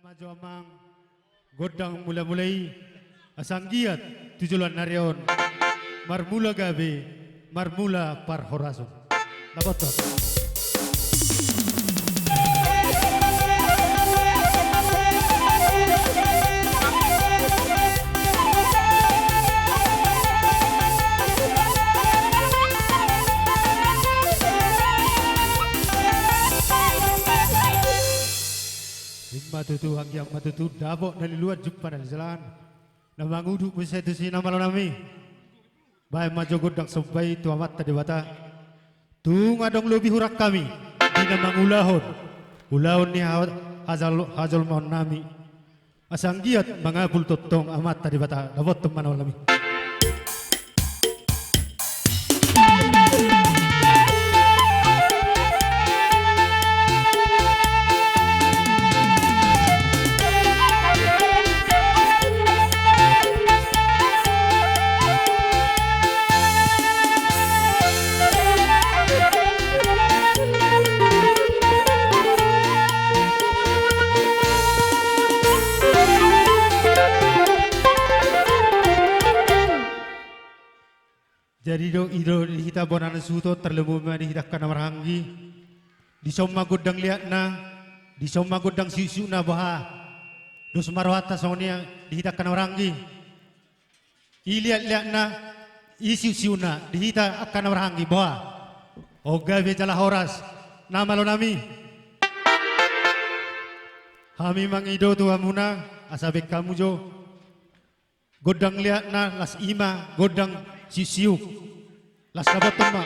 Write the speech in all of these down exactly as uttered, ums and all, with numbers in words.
Maju amang gondang mula-mula i, asa anggiat tu joloan ni ari on marmula gabe, marmula parhorasan. Dapothon. Ima tutu, anggiat ma tutu dapot na liluan, jumpa na linsahan. Na mangudut muse tusi, na malo nami. Baen ma jo gondang somba i tu Amanta Debata. Tung adong lobi hurang hami di na mangulahon ulaon ni ha-, hajol-, hajolmaon nami. Asa anggiat mangapul tongtong Amanta Debata. Dapothon ma, na malo nami. Jadi do, i do di hita bona na suhut on, tarlumobi ma di hita angka na marhahaanggi. Dison ma gondang liatna, dison ma gondang siuksiukna, boha? Dos ma rohanta songon i di hita angka na marhahaanggi. I liatliatna, i siuksiukna di hita angka na marhahaanggi, boha? On gabe jala horas, na malo nami. Hami mangido tu hamuna, asa baen hamu jo gondang liatna, laos i ma gondang siuksiuk. Laos dapothon ma.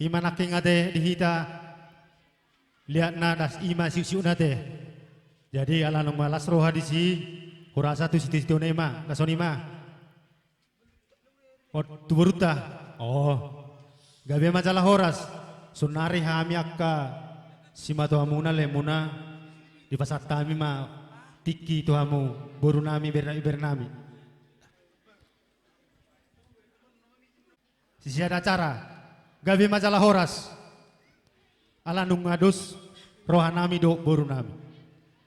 Ima nangkin ate di hita liatna, das ima siuksiukna ate. Jadi ala nunga las roha disi, hurasa tu sitio-sitio na i ma, na songon i ma. O, tu borunta. O. Gabe ma jala horas. Saonari hami angka simatuamuna, lehonmuna, dipasahat hami ma tingki tu hamu borunami, ber-, ibernami. Sisada acara, gabe ma jala horas. Ala nunga dos rohanami dohot borunami.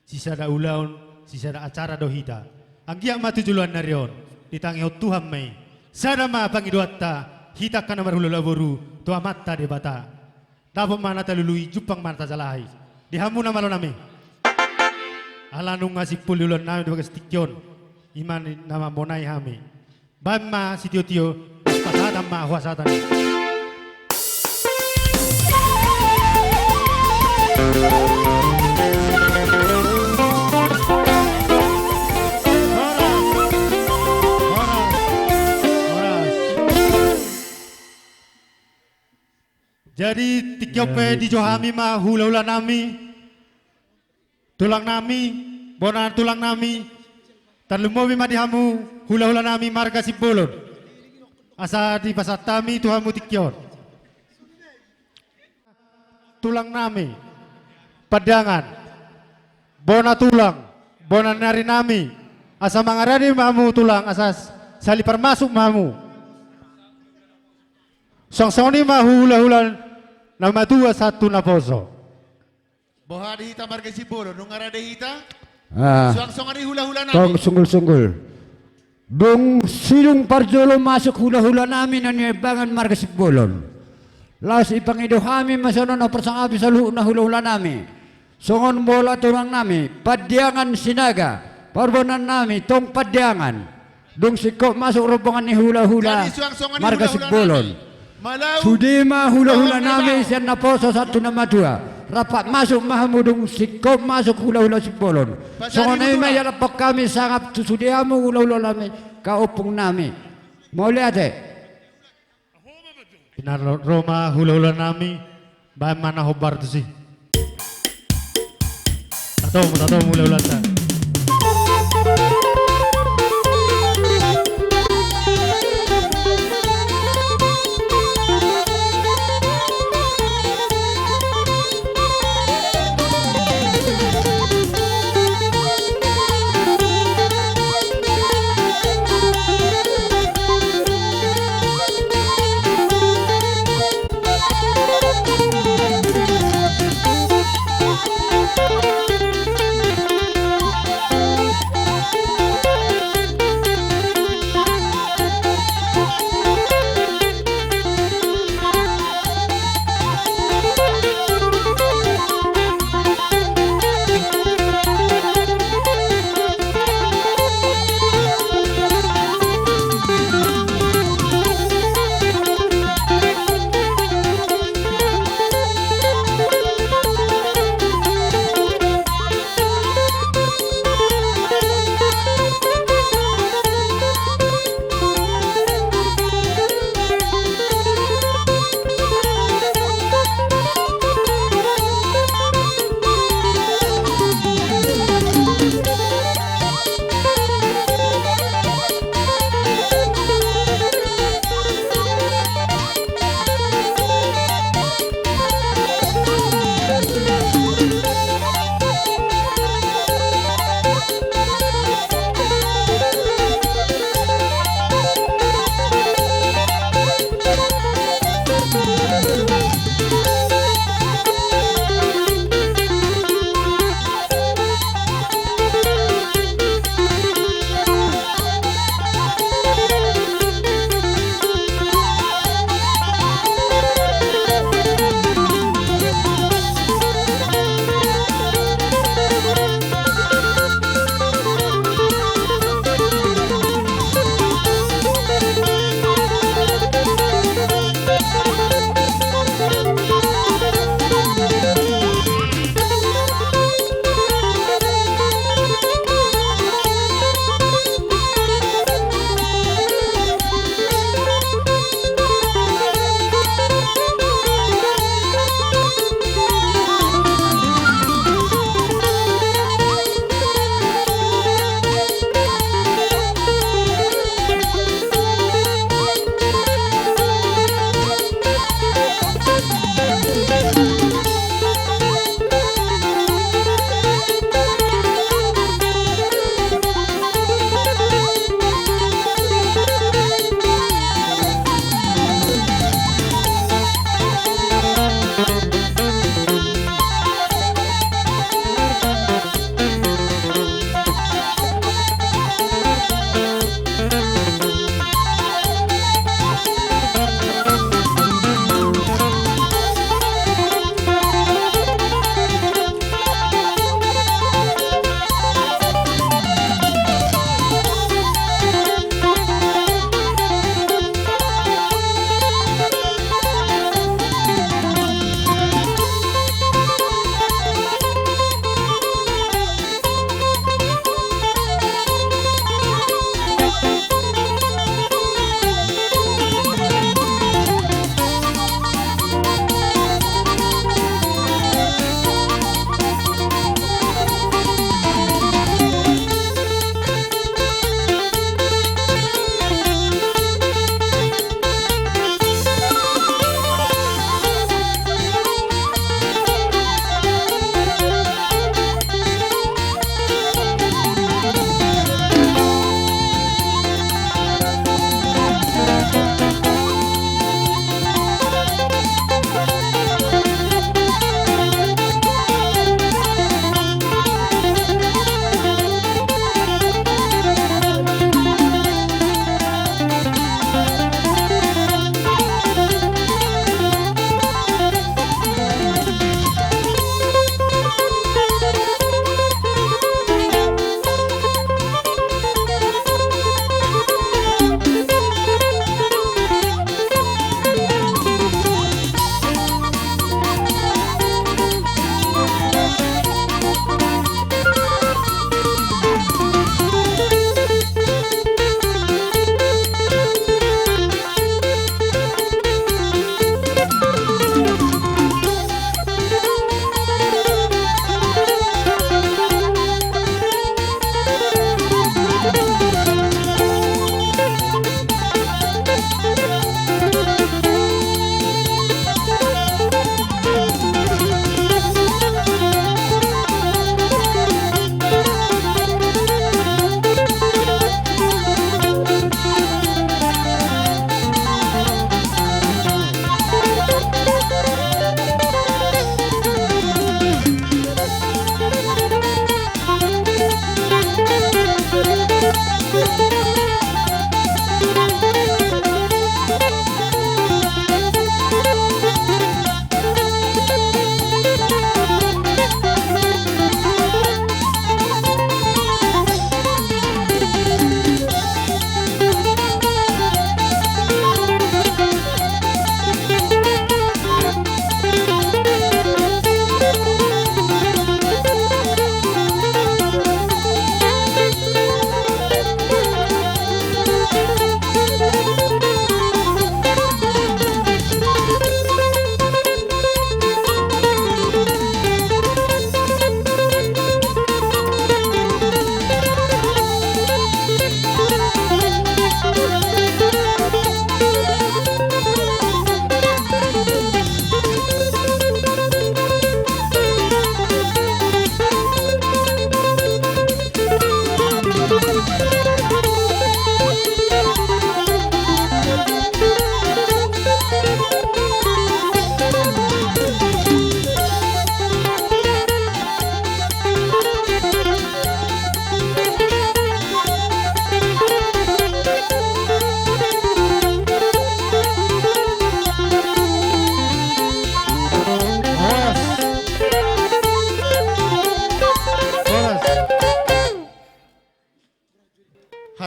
Sisada ulaon, sisada acara do hita. Anggiat ma tu joloan ni ari on, ditangihon Tuhan ma i. Sada ma pangidoanta, hita angka na marhulahula boru, tu Amanta Debata. Dapot ma na talului, jumpang ma na tajalahi. Di hamu na malonami. Ala nunga simpul di ulaonnami di bagas tingki on. I ma na mamboan hami. Baen ma sitiotio, pasahatan ma huasatan. Horas. Horas. Horas. Jadi tingki on pe dijou hami ma hulahulanami, tulangnami, bona tulangnami, tarlumobi ma di hamu hulahulanami marga Simbolon. Asa dipasahat hami tu hamu tingki on. Tulangnami, Pandiangan, bona tulang, bona ni arinami, asa mangarade ma hamu tulang, asa sali parmasuk ma hamu. Songon i ma hulahula na matua sahat tu naposo. Boha di hita marga Simbolon, nunga rade hita? Ah. Suang songon i hulahulanami. Tong sunggulsunggul. Dung sidung parjolo masuk hulahulanami na niabangan marga Simbolon. Laos dipangido hami ma songon na parsangapi saluhutna hulahulanami. Songon bona tulangnami, Pandiangan Sinaga, parbonannami, tong Pandiangan. Dung singkop masuk rombongan ni hulahula marga Simbolon. Sude ma hulahulanami sian naposo sahat tu na matua. Rap masuk ma hamu dung singkop masuk hulahula Simbolon. Songon i ma dialap hami sangap tu sude hamu hulahulanami, haompungnami. Mauliate. Ina ro ma hulahulanami, baen ma na hombar tusi. Tatomu, tatomu hulahulanta.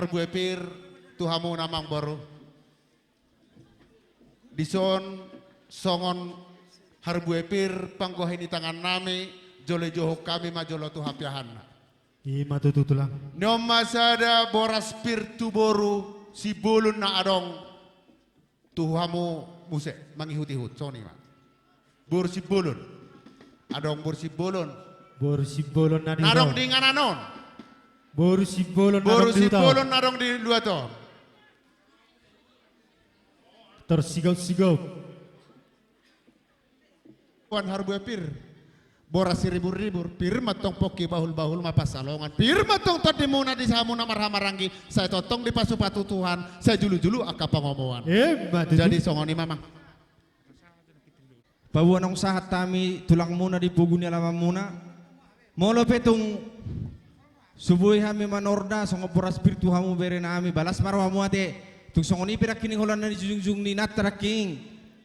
Harbue pir tu hamuna amangboru. Dison songon harbue pir panggohi ni tangannami, jolo ijohon hami ma jolo tu hapiahanna. I ma tutu, Tulang. Nion ma sada boras pir tu boru Simbolon na adong tu hamu muse mangihut-ihut, songon i ma. Boru Simbolon. Adong boru Simbolon. Boru Simbolon na adong di inganan on. Boru Simbolon na adong di huta on. Boru Simbolon na adong di luat on. Torsigop-sigop. Tuan harbue pir. Boras siribur-ribur, pir ma tong pongki, bahul-bahul ma pansalongan. Pir ma tong tondimuna di hamuna marhahamaranggi, sai tongtong dipasupasu Tuhan, sai julu-julu angka pangomoan. Emma tutu. Jadi songon i ma, Amang. Paboa naung sahat hami tulangmuna di pogu ni alamanmuna. Molo pe tung so boi hami manorda songon boras pir tu hamu berenami, ba las ma rohamu ate. Tung songon i pe nangkining holan na nijunjung ni inanta nangkining.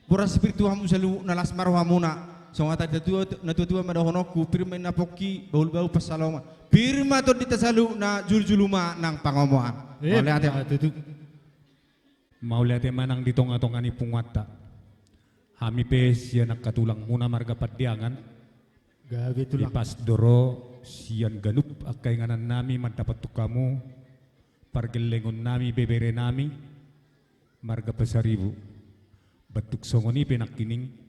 Boras pir tu hamu saluhutna, las ma rohamuna. Songon hata ni natua-tua ma dohononku, pir ma inna pongki, bahul-bahul pansalongan. Pir ma tondinta saluhutna, julu-julu ma nang pangomoan. Eh, mauliate. Mauliate ma nang di tonga-tonga ni punguanta. Hami pe sian angka tulangmuna marga Pandiangan. Gabe, Tulang. Di pas do ro sian ganup angka inganannami mandapothon hamu pargellengonnami, beberenami marga Pasaribu. Bantuk songon i pe nangkining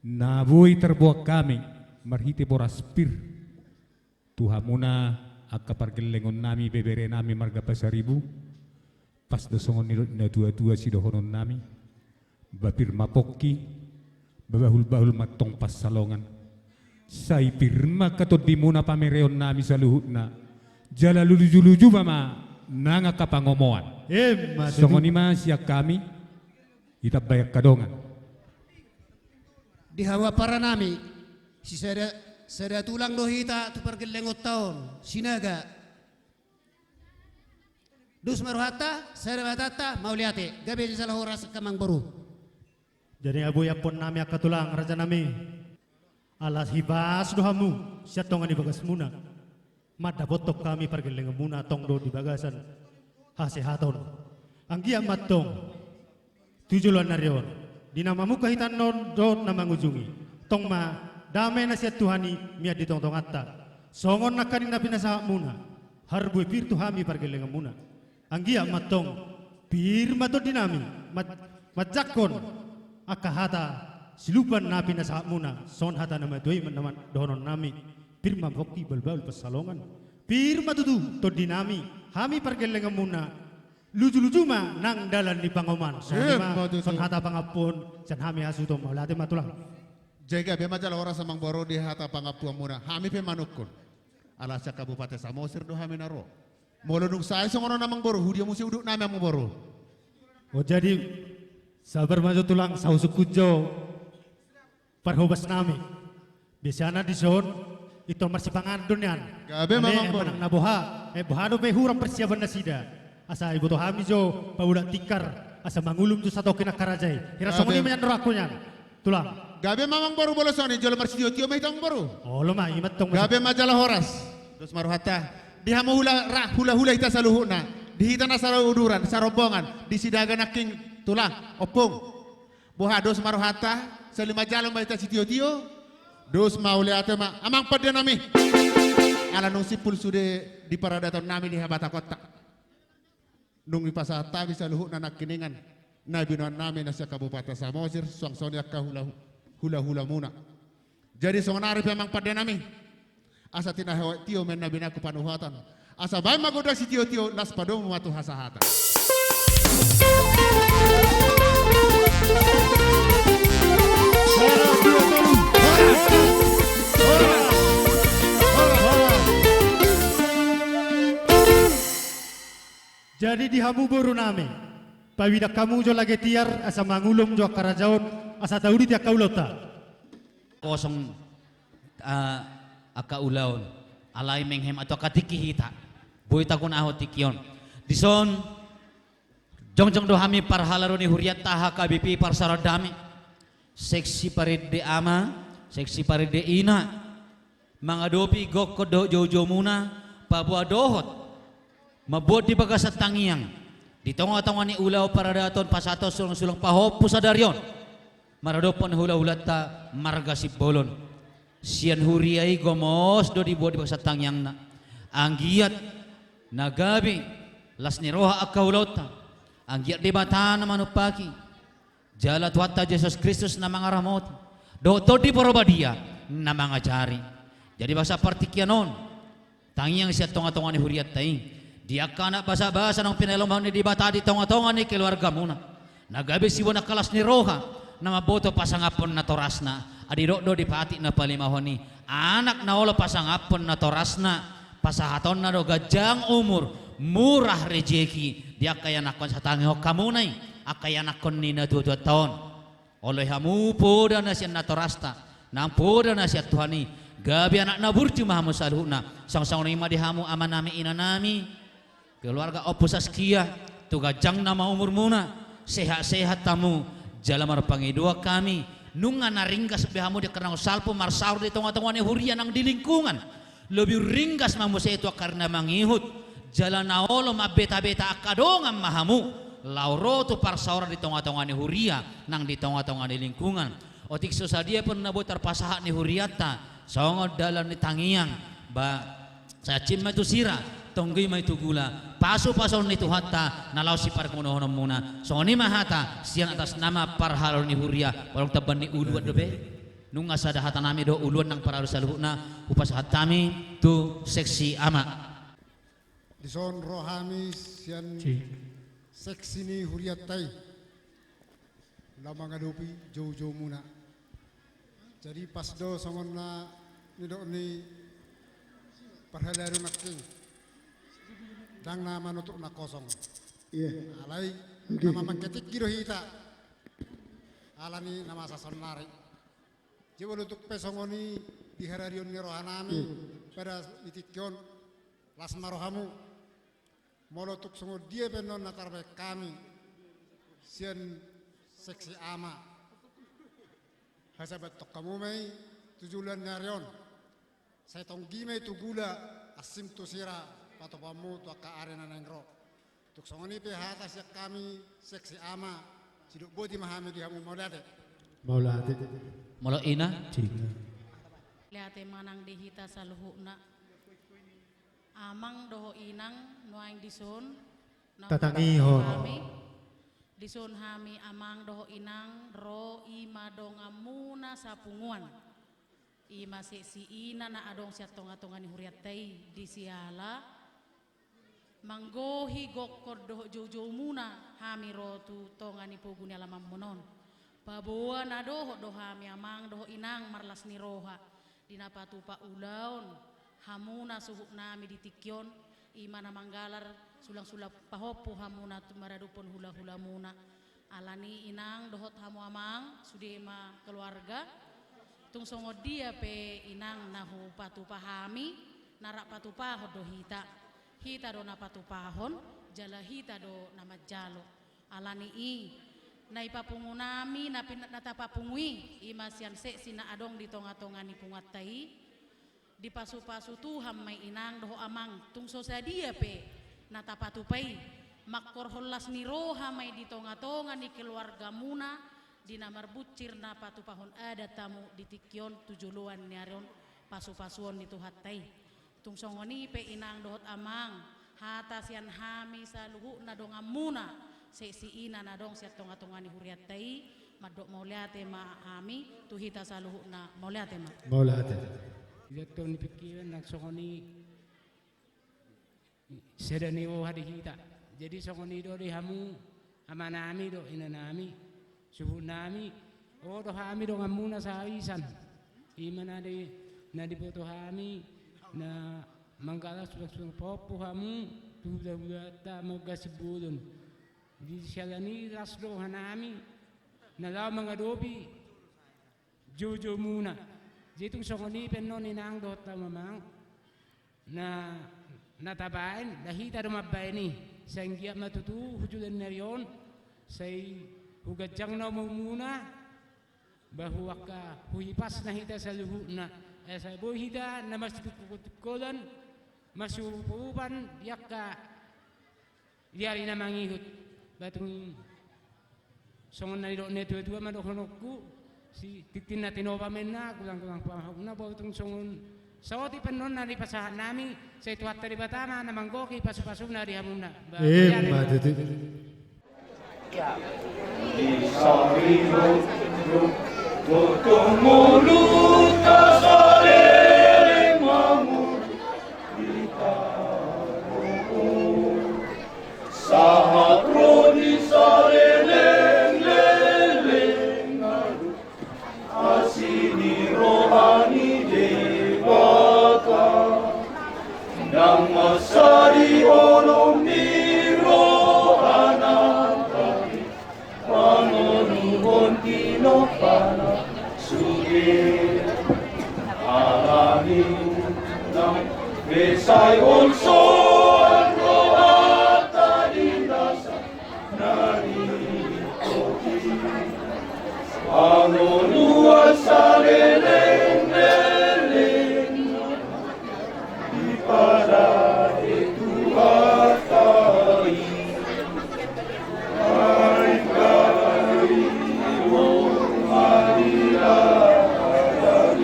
na boi tarboan hami marhite boras pir tu hamuna angka pargellengonnami, beberenami marga Pasaribu. Pas do songon nidok ni natua-tua sidohononnami, ba pir ma pongki, ba bahul-bahul ma tong pansalongan. Sai pir ma angka tondimuna pamereonnami saluhutna. Jala luju-luju ma ma nang angka pangomoan. Emma tutu. Songon i ma sian hami, ditambai angka dongan. Di hamu paranami, sisada, sada tulang do hita tu pargellengonta on, Sinaga. Dos ma rohanta, sada ma hatanta, mauliate, gabe jala horas angka amangboru. Jadi nga boi ampuonnami angka tulang, rajanami. Ala hipas do hamu sian tonga ni bagasmuna. Mandapothon hami pargellengonmuna tong do di bagasan hasehaton. Anggiat ma tong tu joloan ni ari on, di na mamungka hita annon dohot na mangujungi, tong ma dame na sian Tuhan i mian di tongtonganta. Songon nangkaning na pinasahatmuna, harbue pir tu hami pargellengonmuna. Anggiat ma tong pir ma tondinami, ma-, manjangkon angka hata silupan na pinasahatmuna, songon hata ni natua-tua i ma na dohononnami, pir ma pongki, bahul-bahul pansalongan. Pir ma tutu tondinami, hami pargellengonmuna, luju-luju ma nang dalan ni pangomoan. Songon i ma, emma tutu, songon hata pangampuon sian hami hasuhuton, mauliate ma tulang. Jadi gabe ma jala horas amangboru di hata pangampuonmuna, hami pe manungkun. Ala sian Kabupaten Samosir do hami na ro. Molo dung sae songon on amangboru, tu dia muse udutnami amangboru? O jadi, sabar ma jo tulang, sahusungkun jo parhobasnami. Biasana dison, intor marsipanganon do nian. Gabe ma amangboru. Manang na boha, eh, boha dope hurang persiapan nasida. Asa iboto hami jo pabodak tikar, asa mangulum jo satongkin angka raja i. Hira songon i ma nian rohangku nian. Tulang. Gabe ma amangboru, molo songon i jolo marsitio-tio ma hita amangboru. Olo ma, i ma tong. Gabe ma jala horas. Dos ma rohanta. Di hamu hula-, ra-, hula-hula hita saluhutna. Di hita na sauduran, sarombongan. Di Sinaga nangkin tulang, ompung. Boha, dos ma rohanta, sai lima jalo ma hita sitio-tio. Dos, mauliate ma. Amang pandenami. Ala nunga simpul sude di paradatonnami di habatahonta. Nunga dipasahat hami saluhutna nangkiningan na binoannami na sian Kabupaten Samosir, suang songon i angka hula-, hula-hulamuna. Jadi songon ari pe amang pandenami, asa tinahe tio ma na binoanku panuhatan. Asa baen ma gondang sitio-tio, laos padomu ma tu hasahatan. Jadi di hamu borunami, paidang hamu jo lage tiar, asa mangulum jo angka raja on, asa taudut angka ulaonta. Kosong, ah, angka ulaon. Alai menghemat tu angka tingki hita. Boi tagunahon tingki on. Dison, jongjong do hami parhalado ni hurianta H K B P parsaorannami. Seksi parende ama, seksi parende ina. Mangadopi gokhon dohot jou-joumuna, paboa dohot Mambuat di bagasan tangiang di tongatonga ni ulaon paradaton pasahaton sulangsulang pahompu sadari on maradophon hulahulanta marga Simbolon. Sian huria i gomos do dibuat di bagasan tangiangna. Anggiat na gabe las ni roha angka ulaonta. Anggiat Debata na manumpaki jala Tuhanta Jesus Kristus na mangaramoti dohot Tondi Porbadia na mangajari. Jadi bagasan partingkian on, tangiang sian tongatonga ni hurianta i. Di angka anak basabasa naung pinalomahon ni Debata di tongatonga ni keluargamuna, na gabe siboan angka las ni roha na mamboto pasangaphon natorasna. Adi dok do di patik na palimahon i, anak na olo pasangaphon natorasna, pasahatonna do ganjang umur, murah rejeki di angka ianakhon satangihon hamuna i, angka ianakhon ni natuatuanta on. Olo i hamu poda na sian natorasta, nang poda na sian Tuhan i, gabe anak na burju ma hamu saluhutna. Songon songon i ma di hamu amanami inanami, keluarga Ompu Saskia, tu ganjang nama umurmuna, sehat-sehat hamu, jala marpangidoan hami, nunga na ringgas be hamu di angka na salpu marsaor di tongatonga ni huria nang di lingkungan. Lobi ringgas ma muse tu angka ari na mangihut, jala na olo mambetabeta angka dongan ma hamu, laho ro tu parsaoran di tongatonga ni huria nang di tongatonga ni lingkungan. Otik so sadia pe na boi tarpasahat ni hurianta, songon dalan ni tangiang, ba, sai hansit ma i tu sira, tonggi ma i tu gula, pasupasuon ni Tuhanta na laho sipargunohononmuna. Songon i ma hata sian atas nama parhalado ni huria, molo tamban ni uluan dope. Nunga sada hatanami dohot uluan nang parhalado saluhutna, hupasahat hami tu seksi ama. Dison ro hami sian seksi ni hurianta i, laho mangadopi joujoumuna. Jadi pas do songon na nidok ni parhalado nangkin, ndang na manutup na kosong. Iya. Alai na mamangke tingki do hita, alani na masa saonnari. Jadi molo tung pe songon i di hararion ni rohanami, pada di tingki on, las ma rohamu. Molo tung songon dia pe annon na tarbahen hami sian seksi ama, hasabathon hamu ma i tu joloan ni ari on. Sai tonggi ma i tu gula, hansit tu sira, patupaonmu tu angka ari na naeng ro. Tung songon i pe hata sian hami seksi ama, sidok boti ma hami di hamu, mauliate. Mauliate. Molo ina? Mauliate ma nang di hita saluhutna. Amang dohot inang, nuaeng dison na tatangihon hami. Dison hami amang dohot inang, ro i ma donganmuna sapunguan. I ma seksi ina na adong sian tongatonga ni hurianta i, di siala manggohi gokhon dohot joujoumuna hami ro tu tonga ni pogu ni alamanmuna on. Paboa na dohot do hami amang dohot inang marlas ni roha di na patupa ulaon hamuna suhutnami di tingki on, i ma na manggalar sulangsulang pahompu hamuna tu maradophon hulahulamuna. Alani inang dohot hamu amang, sude ma keluarga. Tung songon dia pe inang na hupatupa hami, na rap patupahon do hita. Hita do na patupahon, jala hita do na manjalo. Alani i, na ipapungunami, na pin-, na tapapungu i, i ma sian seksi na adong di tongatonga ni punguanta i. Dipasupasu Tuhan ma i inang dohot amang, tung so sadia pe na tapatupa i, mangkorhon las ni roha ma i di tongatonga ni keluargamuna, di na marbunsir na patupahon adat hamu di tingki on tu joloan ni ari on, pasupasuon ni Tuhanta i. Tung songon i pe inang dohot amang, hata sian hami saluhutna donganmuna, seksi ina na adong sian tongatonga ni hurianta i, mandok mauliate ma hami tu hita saluhutna, mauliate ma. Mauliate. Di tonga ni pingkiran nang songon i, sada ni roha di hita. Jadi songon i do di hamu, amanami dohot inanami, suhutnami, ro do hami donganmuna saharisan. I ma na di, na diboto hami, na manggalar sulangsulang pahompu hamu tu hulahulanta marga Simbolon. Di siala ni i las do rohanami na laho mangadopi joujoumuna. Jadi tung songon i pe annon inang dohot hamu amang, na, na tabaen, na hita do mambaen i. Sai anggiat ma tutu tu joloan ni ari on, sai huganjang na umurmuna, ba hu angka huhipasna hita saluhutna. Asa boi hita na marsitingkoltingkolan, marsiurupurupan di angka Di ari na mangihut, ba tung songon na nidok ni natuatua ma dohononku, si tintin na tinopa ma inna, godang-godang pahomuna, ba tung songon saotik pe annon na dipasahat nami, sai Tuhanta Debata ma na manggohi pasupasuna di hamuna. Ba, emma tutu. Di saribu tongtong molu ta saleleng mangolu di tano on. Sahat ro di saleleng leleng, asi ni roha ni Debata, nang mansai holong ni rohana, pangolohon tinompana sude. Alani nang pe sai holsoan rohanta di nasa na ringkot i, pangoluan saleleng leleng dipadao Tuhanta i. Ai garibu ma di ladang i,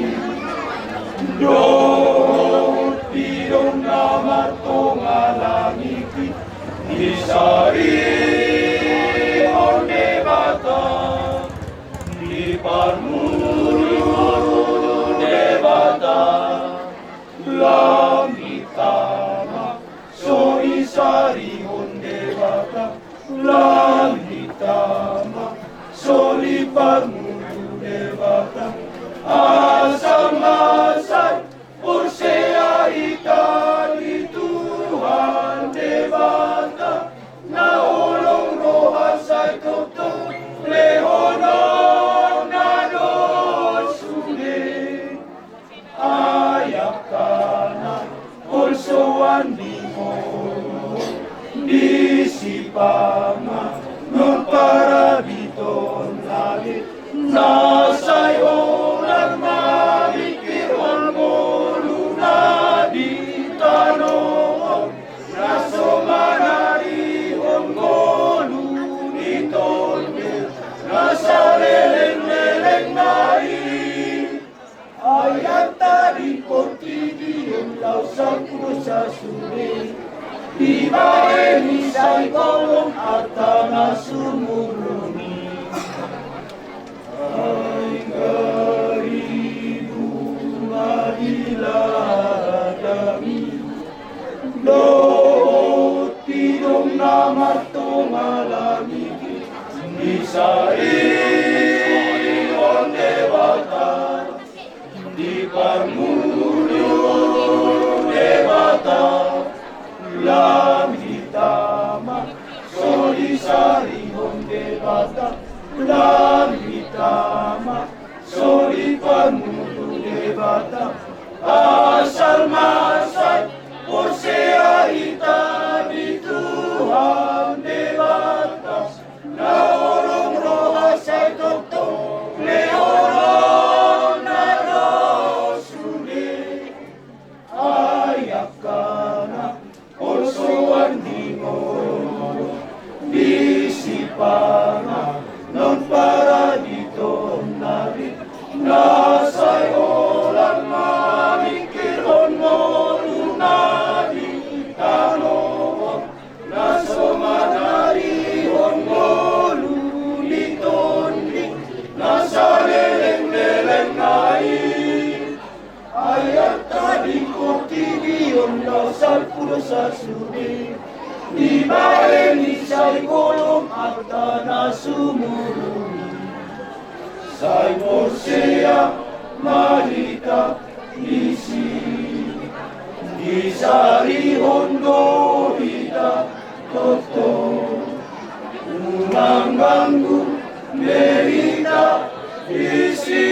dohot pidong na martonga langit i, disarihon Debata, diparmulu Debata lam ni tama, so disarihon Debata lam ni tama, so diparmulu Debata. Asal ma sai porsea hita di Tuhan Debata, na holong roha sai tongtong lehononna do sude. Ai angka na holsoan di ngolu, disi panganon parabitonna be, na sai holan mamingkirhon ngoluna di tano on, na so manarihon ngolu ni Tondi na saleleng lelengna i. Ai antadingkon tingki on laho salpu dosa sude, dibahen i sai golom arta na sumurung i. Ai garibu ma di ladang i, dohot pidong na martonga langit i, disarihon Debata, diparmulu Debata lam ni tama, so disarihon Debata lam ni tama, so diparmulu Debata. Asal ma sai porsea hita di Tuhan Debata, na holong roha sai tongtong lehononna do sude. Ai angka na holsoan di ngolu, disi panganon parabitonna be, na sai holan mamingkirhon ngoluna di tano on, na so manarihon ngolu ni Tondi na saleleng lelengna i. Ai antadingkon tingki on laho salpu dosa sude, dibahen i sai golom arta na sumurung i. Sai porsea ma hita disi, disarihon do hita tongtong, unang ganggu be hita disi.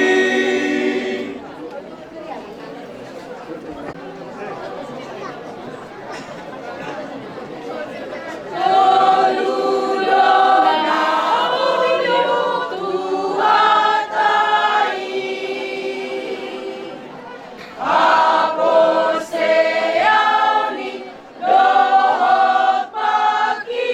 Dohot pangki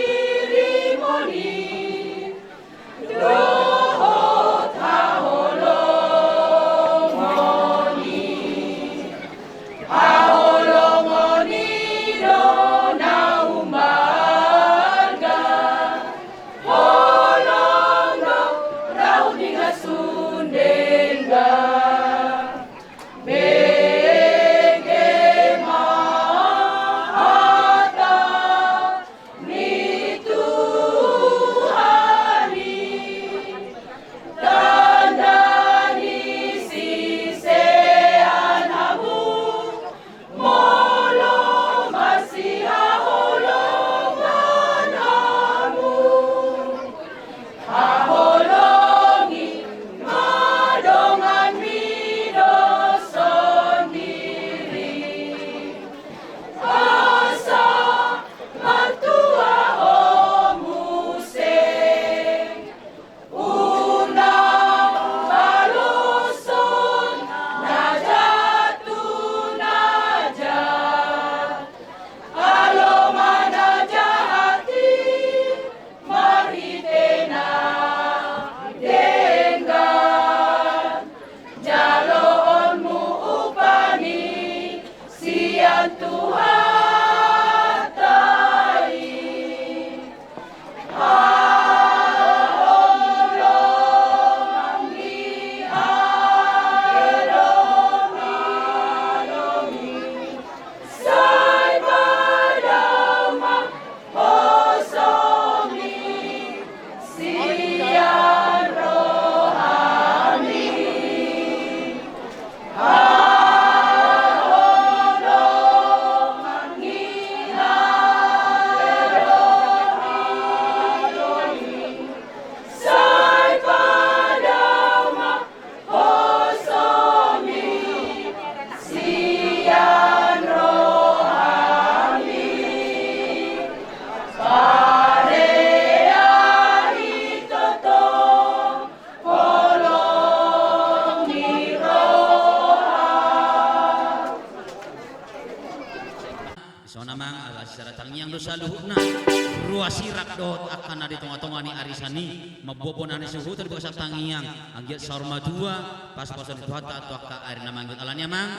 na di tongatonga ni arisan i, mamboan bona ni suhut di bagasan tangiang, anggiat saur matua, pasupasu ni Tuhanta tu angka ari na mangihut. Alani i amang,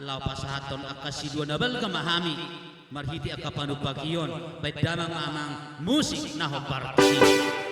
laho pasahathon angka sidua na balga ma hami, marhite angka panumpak i on, baen damang ma amang musik na hombar tusi.